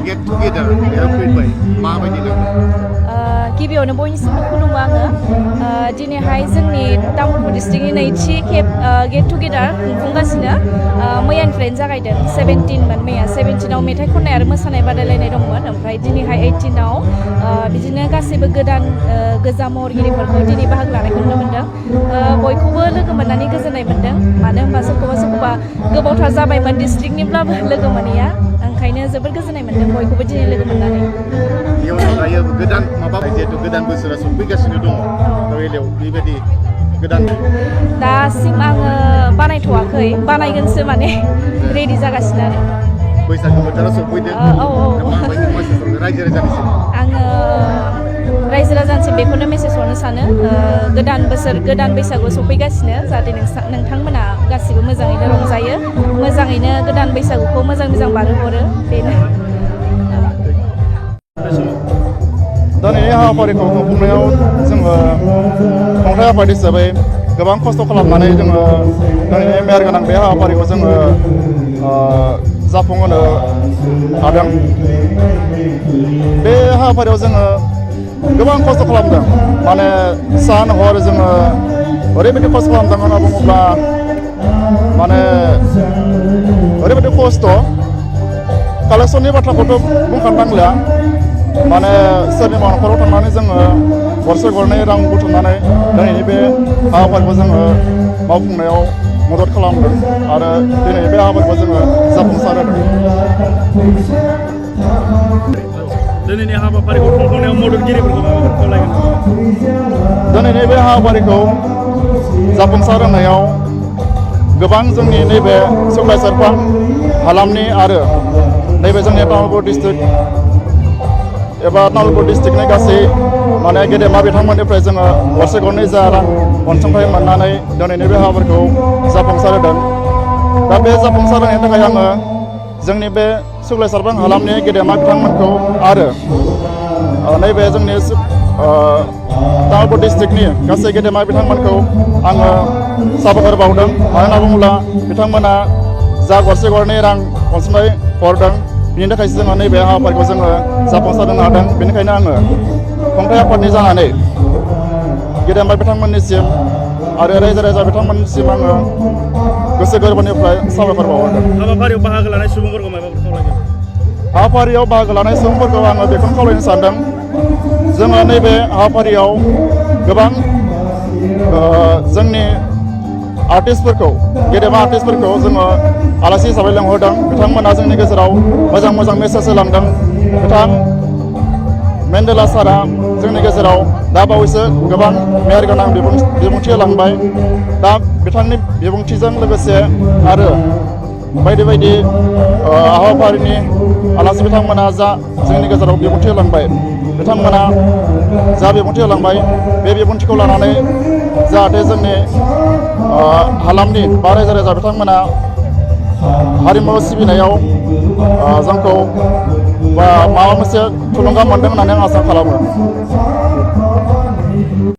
gate together बेयाव फैबाय माबायदि नांदों गिबियावनो बयनिसिमबो खुलुमो आङो दिनैहाय जोंनि तामुलपुर डिस्ट्रिक्टनि नैथि खेब गेट टुगेदार खुंफुंगासिनो मैयानिफ्रायनो जागायदों 17मोन मैया 17आव मेथाइ खननाय आरो मोसानाय बादायलायनाय दंमोन ओमफ्राय दिनैहाय 18आव बिदिनो गासैबो गोदान गोजाम महरगिरिफोरखौ दिनै बाहागो लानायखौ नुनो मोन्दों बयखौबो लोगो मोननानै गोजोननाय मोन्दों मानो होनबा सोरखौबा गोबावथार जाबायमोन डिस्ट्रिक्टनिब्लाबो लोगो मोनैया ओंखायनो जोबोद गोजोननाय मोन्दों बयखौबो दिनै लोगो मोननानै बेयाव दायो गोदान माबा जिहेतु गोदान बोसोरा सफैगासिनो दङ बेलायाव बेबायदि गोदान दासिम आङो बानायथ'वाखै बानायगोनसो माने रेडि जागासिनो आरो बैसागु बोथोरा सफैदों रायजो राजानिसिम आङो रायजो राजानिसिम बेखौनो मेसेज हरनो सानो गोदान बोसोर गोदान बैसागु सफैगासिनो जाहाथे नोंथांमोना गासिबो मोजाङैनो रंजायो मोजाङैनो गोदान बैसागुखौ मोजां बारहोहरो बेनो दिनैनि हाबाफारिखौ खुंफुंनायाव जोङो खुंथाय आफाद हिसाबै गोबां खस्थ' खालामनानै जोङो दिनैनि मेहेर गोनां बे हाबाफारिखौ जोङो जाफुंहोनो हादों बे हाबाफारियाव जोङो गोबां खस्थ' खालामदों माने सान हर जोङो ओरैबायदि खस्थ' खालामदों होनना बुङोब्ला माने ओरैबायदि खस्थ' कालेक्सननि बाथ्राखौथ' बुंखानांलिया माने सोरनिबा न'खराव थांनानै जोङो गरसे गरनै रां बुथुमनानै दिनैनि बे हाबाफारिखौ जोङो मावफुंनायाव मदद खालामदों आरो दिनै बे हाबाफारिखौ जोङो जाफुंसार होदों दिनैनि हाबाफारिखौ खुंफुंनायाव मददगिरिफोरखौ माबाफोर खावलायगोन दिनैनि बे हाबाफारिखौ जाफुंसार होनायाव गोबां जोंनि नैबे सुक्लाय सेरफां हालामनि आरो नैबे जोंनि तामुलपुर डिस्ट्रिक्ट एबा तामुलपुर डिस्ट्रिक्टनि गासै माने गेदेमा बिथांमोननिफ्राय जोङो गरसे गरनै जा रां अनसुंथाइ मोननानै दिनैनि बे हाबाफारिखौ जाफुंसार होदों दा बे जाफुंसार होनायनि थाखाय आङो जोंनि बे सुक्लाय सेरफां हालामनि गेदेमा बिथांमोनखौ आरो नैबे जोंनि तामुलपुर डिस्ट्रिक्टनि गासै गेदेमा बिथांमोनखौ आङो साबायखर बावदों मानो होनना बुङोब्ला बिथांमोना जा गरसे गरनै रां अनसुंथाइ हरदों बिनि थाखायसो जोङो नैबे हाबाफारिखौ जोङो जाफुंसार होनो हादों बेनिखायनो आङो खुंथाय आफादनि जानानै गेदेमा बिथांमोननिसिम आरो रायजो राजा बिथांमोननिसिम आङो गोसो गोरबोनिफ्राय साबायखर बावहरदों हाबाफारियाव बाहागो लानाय सुबुंफोरखौ माबाफोर खावलायगोन हाबाफारियाव बाहागो लानाय सुबुंफोरखौ आङो बेखौनो खावलायनो सानदों जोङो नैबे हाबाफारियाव गोबां जोंनि आर्टिस्टफोरखौ गेदेमा आर्टिस्टफोरखौ जोङो आलासि हिसाबै लेंहरदों बिथांमोना जोंनि गेजेराव मोजां मेसेज होलांदों बिथां मेन्डेला सारा जोंनि गेजेराव दा बावैसो गोबां मेहेर गोनां बिबुंथि होलांबाय दा बिथांनि बिबुंथिजों लोगोसे आरो बायदि बायदि हाबाफारिनि आलासि बिथांमोना जा जोंनि गेजेराव बिबुंथि होलांबाय बिथांमोना जा बिबुंथि होलांबाय बे बिबुंथिखौ लानानै जाहाथे जोंनि हालामनि बा रायजो राजा बिथांमोना हारिमु सिबिनायाव जोंखौ बा माबा मोनसे थुलुंगा मोनदों होननानै आं आसा खालामो